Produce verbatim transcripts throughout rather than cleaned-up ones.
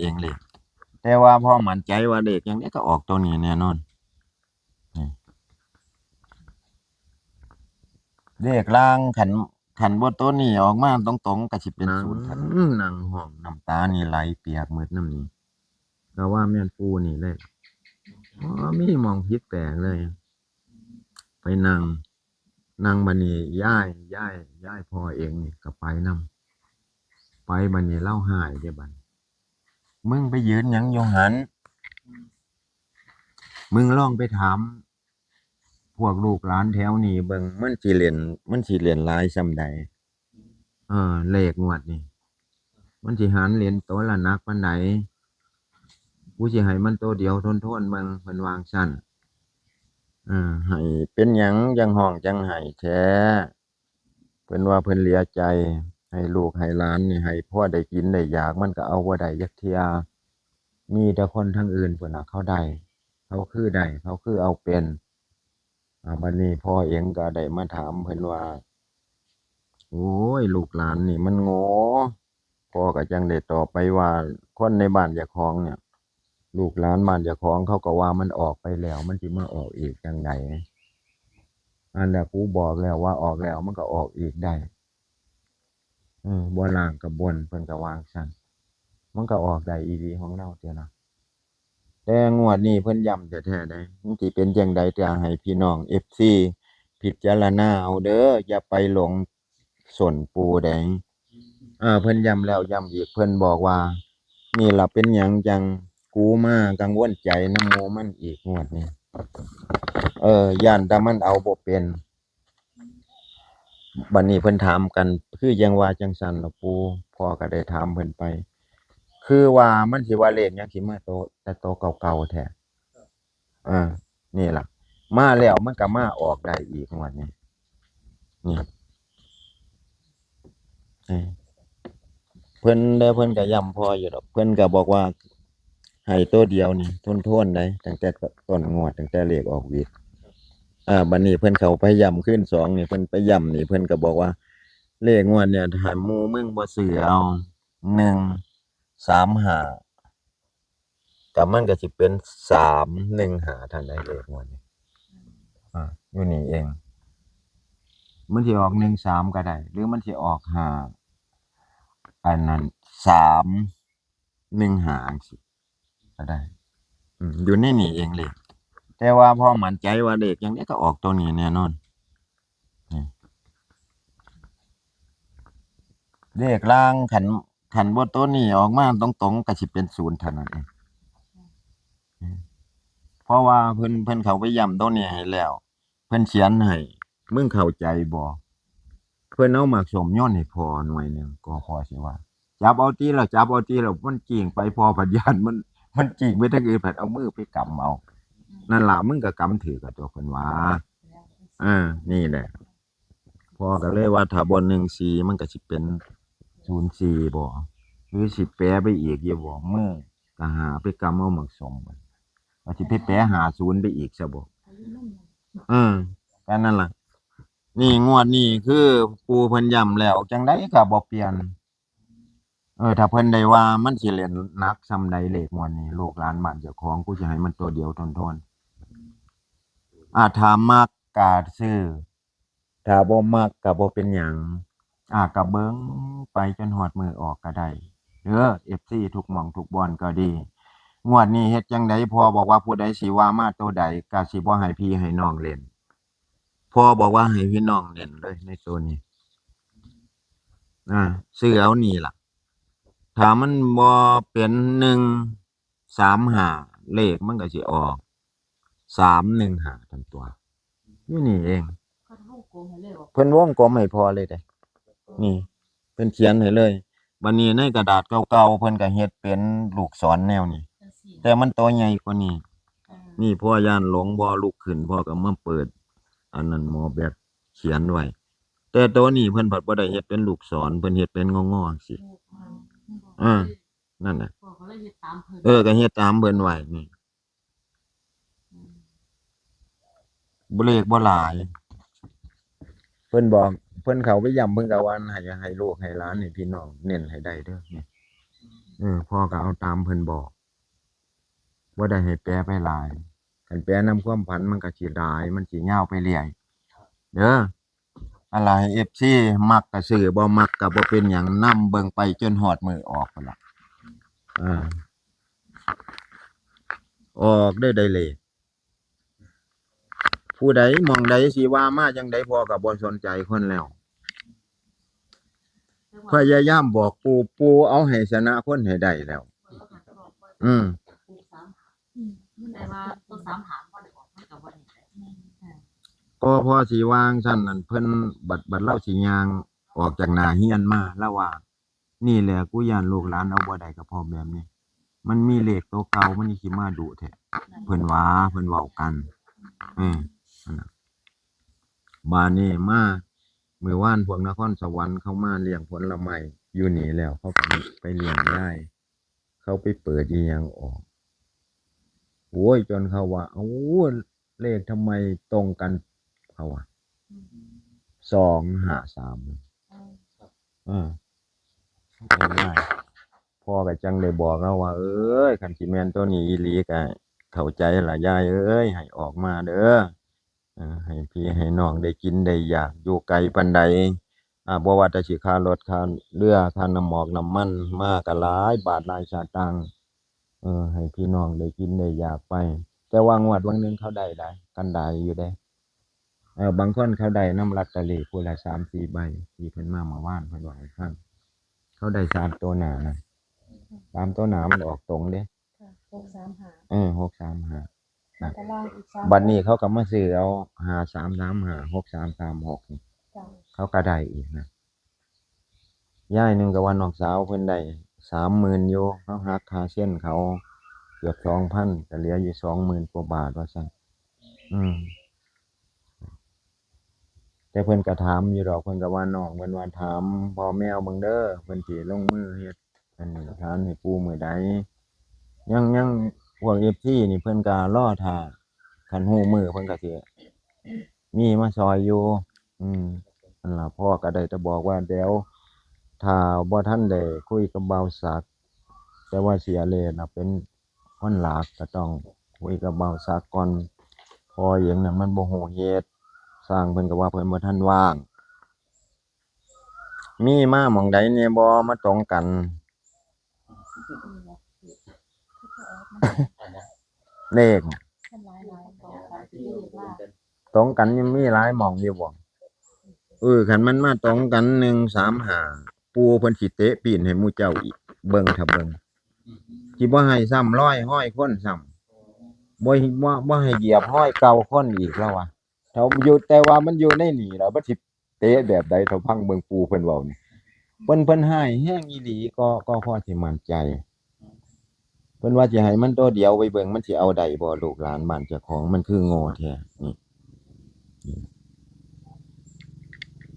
องเลข แต่ว่าพ่อมั่นใจว่าเลขจั่งใด๋ก็ออกตัวนี้แน่นอน นี่ เลขล่าง คัน คันบ่ตัวนี้ออกมาตรงๆ ก็สิเป็น นั่ง ศูนย์ครับ นั่งห้องน้ำตานี่ไหลเปียกหมดนำนี่ ก็ว่าแม่นปู่นี่เลย บ่มีหม่องผิดแปลกเลย ไปนั่ง นั่งบัดนี้ยาย ยาย ยายพ่อเองนี่ก็ไปนำ ไปบัดนี้ลาวฮ้ายเด้บัดนี้ มึงไปยืนหยังอยู่หั้น มึงลองไปถาม พวกลูกหลานแถวนี้เบิ่ง มันสิเล่น มันสิเล่นหลายส่ำใด๋ เออ เลขงวดนี่ มันสิหารเล่นตัวละหนักปานใด๋ กูสิให้มันตัวเดียวโทนๆ เบิ่ง เพิ่นว่าจั่งซั้น เออ ให้เป็นหยังจั่งฮ้องจั่งไห้แท้ เพิ่นว่าเพิ่นเหลือใจ ให้ลูกให้หลานนี่ ให้พอได้กินได้อยาก มันก็เอาบ่ได้จักเทื่อ มีแต่คนทางอื่นพุ้นน่ะ เขาได้ เขาคือได้ เขาคือเอาเป็น อ่า บัดนี้พ่อเองก็ได้มาถามเพิ่นว่า โอ้ย ลูกหลานนี่มันโง่ พ่อก็จั่งได้ตอบไปว่า คนในบ้านเจ้าของเนี่ย ลูกหลานบ้านเจ้าของเขาก็ว่ามันออกไปแล้ว มันสิมาออกอีกจั่งใด๋ อันน่ะ กูบอกแล้วว่าออกแล้วมันก็ออกอีกได้ เออ บ่ล่างก็บน เพิ่นก็ว่าจั่งซั้น มันก็ออกได้อีหลีของลาวเทื่อนะ แต่งวดนี้เพิ่นย้ำแท้ๆ เด้ มันสิเป็นจั่งใด๋ ก็ให้พี่น้อง เอฟซี พิจารณาเอาเด้อ อย่าไปหลงส้นปู่เด้ เออ เพิ่นย้ำแล้วย้ำอีก เพิ่นบอกว่า นี่ล่ะเป็นหยังจั่งกูมากังวลใจนำหมู่มันอีกงวดนี้ เออ ย้านแต่มันเอาบ่เป็น บัดนี้เพิ่นถามกัน คือจั่งว่าจั่งซั้นล่ะปู่ พ่อก็ได้ถามเพิ่นไป คือว่ามันสิว่าเลขหยังสิมาโต แต่โตเก่าๆ แท้ อ่า นี่ล่ะ มาแล้วมันก็มาออกได้อีกงวดนี้ นี่ เออ เพิ่น แล้วเพิ่นก็ย้ำพ่ออยู่ดอก เพิ่นก็บอกว่า ให้ตัวเดียวนี่ โทนๆ ได้ ตั้งแต่ต้นงวด ตั้งแต่เลขออกหวิด อ่า บัดนี้เพิ่นเข้าไปย้ำคืนสองนี่ เพิ่นไปย้ำนี่ เพิ่นก็บอกว่า เลขงวดเนี่ย ถ้าหมู่มึงบ่ซื้อเอา หนึ่งสามห้า ก็มันก็สิเป็น สามหนึ่งห้า เท่านั้น เลขงวดนี้ อ่า อยู่นี่เอง มันสิออก หนึ่งสาม ก็ได้ หรือมันสิออก ห้า อันนั้น สามหนึ่งห้า จั่งซี้ก็ได้ อืม อยู่ในนี่เองเลข แต่ว่าพ่อมั่นใจว่าเลขจั่งใด๋ก็ออกตัวนี้แน่นอน นี่ เลขล่าง คัน คันบ่ตัวนี้ออกมาตรงๆ ก็สิเป็น ศูนย์ เท่านั้นเอง อืม เพราะว่าเพิ่น เพิ่นเข้าไปย้ำตัวนี้ให้แล้ว เพิ่นเขียนให้ มึงเข้าใจบ่ เพิ่นเอาหมากส้มโยนให้พ่อหน่วยหนึ่ง ก็พ่อสิว่า จับเอาติล่ะ จับเอาติล่ะ มันจิ่งไป พ่อพัดย้านมัน มันจิ่งไปทางอื่น พัดเอามือไปกำเอา นั่นล่ะ มึงก็กำถืกกับตัวเพิ่นว่า เออ นี่แหละ พ่อก็เลยว่า ถ้าบ่ หนึ่งสี่ มันก็สิเป็น ศูนย์สี่ บ่ หรือสิแปลไปอีกอยู่บ่ มือก็หาไปกำเอาหมากส้ม ว่าสิไปแปล ห้าศูนย์ ไปอีกซะบ่ เออ ก็นั่นล่ะ นี่งวดนี้คือปู่เพิ่นย้ำแล้ว จั่งใด๋ก็บ่เปลี่ยน เออ ถ้าเพิ่นได้ว่ามันสิเล่นหนักส่ำใด๋เลขงวดนี้ ลูกหลานบ้านเจ้าของ กูสิให้มันตัวเดียวโทนๆ อ่า ถ้ามักก็ซื้อ ถ้าบ่มักก็บ่เป็นหยัง อ่า ก็เบิ่งไปจนฮอดมื้อออกก็ได้ เด้อ เอฟซี ทุกหม่องทุกบ่อนก็ดี งวดนี้เฮ็ดจั่งใด๋ พ่อบอกว่าผู้ใดสิว่ามาตัวใด๋ ก็สิบ่ให้พี่ให้น้องเล่น พ่อบอกว่าให้พี่น้องเน้นเลยในตัวนี้ อ่า ซื้อเอานี่ล่ะ ถ้ามันบ่เป็น หนึ่งสามห้า เลขมันก็สิออก สามหนึ่งห้า ตันตัว อยู่นี่เอง เพิ่นวงกลมให้เลยบ่ เพิ่นวงกลมให้พ่อเลยเด้ นี่ เพิ่นเขียนให้เลย บัดนี้ในกระดาษเก่าๆ เพิ่นก็เฮ็ดเป็นลูกศรแนวนี้ จั่งซี้ แต่มันตัวใหญ่กว่านี้ อ่า นี่พ่อย่านหลง บ่ลุกขึ้น พ่อก็มาเปิด อันนั้นหมอแบบเขียนไว้ แต่ตัวนี้เพิ่นผัดบ่ได้เฮ็ดเป็นลูกศร เพิ่นเฮ็ดเป็นงอๆ จั่งซี้ อ่า นั่นน่ะ พ่อก็เลยเฮ็ดตามเพิ่น เออ ก็เฮ็ดตามเพิ่นไว้นี่ อืม บ่ เลขบ่หลาย เพิ่นบอก เพิ่นเข้าไปย้ำ เพิ่นก็ว่าให้ ให้ลูกให้หลาน ให้พี่น้องเน้นให้ได้เด้อ นี่ เออ พ่อก็เอาตามเพิ่นบอก บ่ได้ให้แปลไปหลาย คันแปลนำความฝันมันก็สิหลาย มันสิยาวไปเรื่อย เด้อ อะไร เอฟซี มักก็ซื้อ บ่มักก็บ่เป็นหยัง นำเบิ่งไปจนฮอดมื้อออกพุ้นล่ะ อ่า ออกได้ ได้เลข ผู้ใดหม่องใดสิว่ามาจั่งใด พ่อก็บ่สนใจคนแล้ว พยายามบอกปู่ ปู่เอาให้ชนะคนให้ได้แล้ว อืม อืม มันได้ว่าตัวสามหางบ่ได้ออก มันก็บ่ได้ ก็พอสิวางซั่นนั่น เพิ่นบัด บัดลาวสิย่างออกจากหน้าเฮือนมา ลาวว่า นี่แหละ กูย้านลูกหลานเอาบ่ได้ก็เพราะแบบนี้ มันมีเลขตัวเก่า มันสิมาดุแท้ เพิ่นว่า เพิ่นเว้ากัน เออ นั่นน่ะ บาดนี้มา มื้อวานพวกนครสวรรค์เขามาเลี้ยงผลไม้อยู่นี่แล้ว เขาก็ไปเลี้ยงยาย เขาไปเปิดอีหยังออก โอ้ย จนเขาว่า โอ้ เลขทำไมตรงกัน เขาว่า สองห้าสาม เออ พ่อก็จั่งได้บอกลาวว่า เอ้ย คันสิแม่นตัวนี้อีหลีก็เข้าใจล่ะยายเอ้ย ให้ออกมาเด้อ เออ ให้พี่ให้น้องได้กินได้อยาก อยู่ไกลปานใด อ่า บ่ว่าแต่สิค่ารถค่าเรือ ค่าน้ำหมอกน้ำมัน มาก็หลายบาทหลายสตางค์ เออ ให้พี่น้องได้กินได้อยากไป แต่ว่างวดวังหนึ่งเขาได้หลาย กันได้อยู่เด้ เออ บางคนเขาได้นำลอตเตอรี่ผู้ละสามสี่ใบ ที่เพิ่นมาเมื่อวานเพิ่นว่าให้ฟัง เขาได้สามตัวหน้านะ สามตัวหน้ามันออกตรงเด้ ค่ะ หกสามห้า เออ หกสามห้า นะ แต่ล่างอีกสาม บัดนี้เขาก็มาซื้อเอา ห้าสามสามห้า หกสามสามหก นี่ จ้ะ เขาก็ได้อีกนะ ยายหนึ่งก็ว่าน้องสาวเพิ่นได้สามหมื่นอยู่ เขาหักค่าเซ็นเขาเกือบสองพัน ก็เหลืออยู่สองหมื่นกว่าบาทว่าซั่น อืม แต่เพิ่นก็ถามอยู่ดอก เพิ่นก็ว่าน้องเพิ่นว่าถามพ่อแมวเบิ่งเด้อ เพิ่นสิลงมือเฮ็ด อันนี้ทานให้ปู่มื้อใด ยัง ยังพวก เอฟซี นี่เพิ่นก็รอท่า คันฮู้มื้อเพิ่นก็สิมีมาซอยอยู่ อืม นั่นล่ะ พ่อก็ได้แต่บอกว่าเดี๋ยว ถ้าบ่ทันได้คุยกับบ่าวศักดิ์ แต่ว่าเสียเลดน่ะเป็นคนหลัก ก็ต้องคุยกับบ่าวศักดิ์ก่อน พ่อเองน่ะมันบ่ฮู้เฮ็ด ช่างเพิ่นก็ว่าเพิ่นบ่ทันว่าง มีมาหม่องใดแหน่บ่มาตรงกัน เลข ตรงกันยังมีหลายหม่องอยู่บ่ เออ คันมันมาตรงกัน หนึ่งสามห้า ปู่เพิ่นสิเตะปีนให้หมู่เจ้าอีก เบิ่งถ้าเบิ่ง สิบ่ให้ซ้ำรอยฮอยคนซ้ำ บ่ บ่ บ่ให้เหยียบฮอยเก่าคนอีกแล้ววะ ถ้าอยู่ แต่ว่ามันอยู่ในนี่แล้ว มันสิเตะแบบใด ถ้าฟังเบิ่งปู่เพิ่นเว้านี่ เพิ่น เพิ่นให้แฮงอีหลี ก็ ก็พอสิมั่นใจ เพิ่นว่าสิให้มันตัวเดียว ไปเบิ่งมันสิเอาได้บ่ ลูกหลานบ้านเจ้าของ มันคือโง่แท้ นี่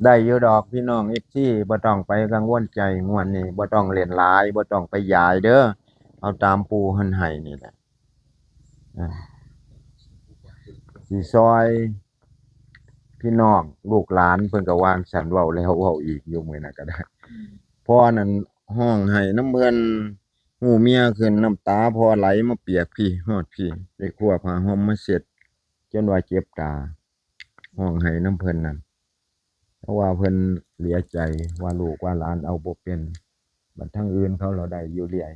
ได้อยู่ดอกพี่น้อง เอฟซี บ่ต้องไปกังวลใจ งวดนี้บ่ต้องเล่นหลาย บ่ต้องไปยายเด้อ เอาตามปู่เพิ่นให้นี่แหละ อ่า สิซอยพี่น้องลูกหลาน เพิ่นก็วางสันเว้าแล้วเว้าอีกอยู่มื้อนั้นก็ได้ พ่อนั่นฮ้องไห้นำเพิ่น ฮู้เมียขึ้น น้ำตาพ่อไหลมาเปียกพี้ฮอดพี้ ไปคว้าผ้าห่มมาเช็ด จนว่าเจ็บตา ฮ้องไห้นำเพิ่นนั่น เพราะว่าเพิ่นเหลียใจว่าลูกว่าหลานเอาบ่เป็น บัดทางอื่นเขาเราได้อยู่เรื่อย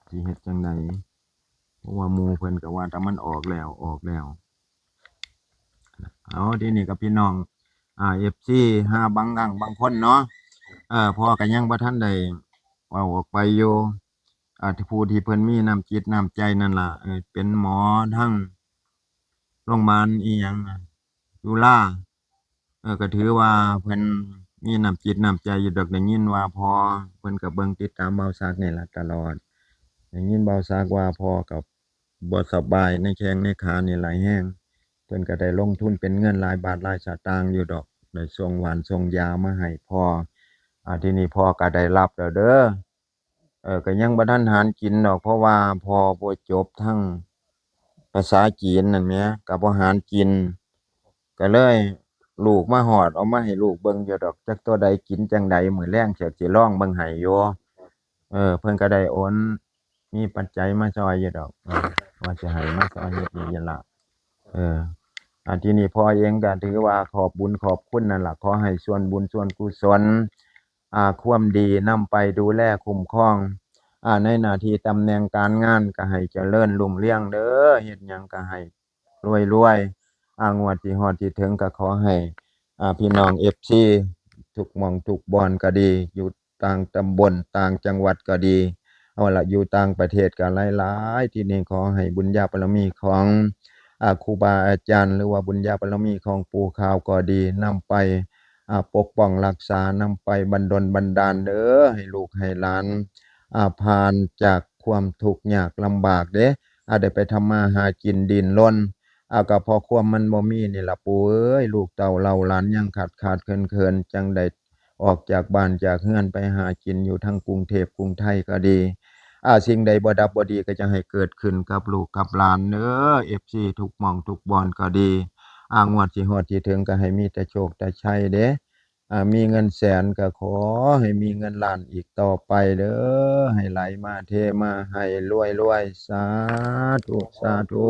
สิเฮ็ดจั่งใด เพราะว่าหมู่เพิ่นก็ว่าแต่มันออกแล้ว ออกแล้ว เอา ทีนี้ก็พี่น้อง อ่า เอฟซี หาบางครั้งบางคนเนาะ เอ่อ พ่อก็ยังบ่ทันได้เว้าออกไปอยู่ อ่า ผู้ที่เพิ่นมีน้ำจิตน้ำใจนั่นล่ะ เออ เป็นหมอทั้งโรงพยาบาลอีหยังอะ จุฬา เออ ก็ถือว่าเพิ่นมีน้ำจิตน้ำใจอยู่ดอก ได้ยินว่าพ่อเพิ่นก็เบิ่งติดตามบ่าวศักดิ์นี่ล่ะตลอด ได้ยินบ่าวศักดิ์ว่าพ่อก็บ่สบายในแข้งในขานี่หลายแฮง เพิ่นก็ได้ลงทุนเป็นเงินหลายบาทหลายสตางค์อยู่ดอก ได้ส่งหว่านส่งยามาให้พ่อ อ่า ทีนี้พ่อก็ได้รับแล้วเด้อ เออ ก็ยังบ่ทันหารกินดอก เพราะว่าพ่อบ่จบทางภาษาจีนนั่นแหม ก็บ่หารกิน ก็เลยลูกมาฮอด เอามาให้ลูกเบิ่งอยู่ดอก จักตัวใดกินจั่งใด มื้อแลงเสียสิลองเบิ่งให้อยู่ เออ เพิ่นก็ได้โอน มีปัจจัยมาซอยอยู่ดอก เออ ว่าสิให้มาซอยเฮ็ดนี่ล่ะ เออ อ่า ทีนี้พ่อเองก็ถือว่าขอบบุญขอบคุณนั่นล่ะ ขอให้ส่วนบุญส่วนกุศล อ่า ความดีนำไปดูแลคุ้มครอง อ่า ในหน้าที่ตำแหน่งการงานก็ให้เจริญรุ่งเรืองเด้อ เฮ็ดหยังก็ให้รวยๆ อ่า งวดที่ฮอดที่ถึงก็ขอให้ อ่า พี่น้อง เอฟซี ทุกหม่องทุกบ่อนก็ดี อยู่ต่างตำบลต่างจังหวัดก็ดี เอาละ อยู่ต่างประเทศก็หลายๆ ที่นี่ขอให้บุญญาบารมีของ อ่า ครูบาอาจารย์ หรือว่าบุญญาบารมีของปู่ขาวก็ดี นำไป อ่า ปกป้องรักษา นำไปบันดลบันดาลเด้อ ให้ลูกให้หลาน อ่า ผ่านจากความทุกข์ยากลำบากเด้ อ่า ได้ไปทำมาหากินดิ้นรน อ่า ก็เพราะความมันบ่มีนี่ล่ะปู่เอ้ย ลูกเต้าเหล่าหลานยังขาดขาดเขินเขิน จั่งได้ออกจากบ้านจากเฮือนไปหากินอยู่ทางกรุงเทพฯกรุงไทยก็ดี อ่า สิ่งใดบ่ดับบ่ดีก็จะให้เกิดขึ้นกับลูกกับหลานเด้อ เอฟซี ทุกหม่องทุกบ่อนก็ดี อ่า งวดสิฮอดสิถึงก็ให้มีแต่โชคแต่ชัยเด้ อ่า มีเงินแสนก็ขอให้มีเงินล้านอีกต่อไปเด้อ ให้ไหลมาเทมาให้รวยๆ สาธุ สาธุ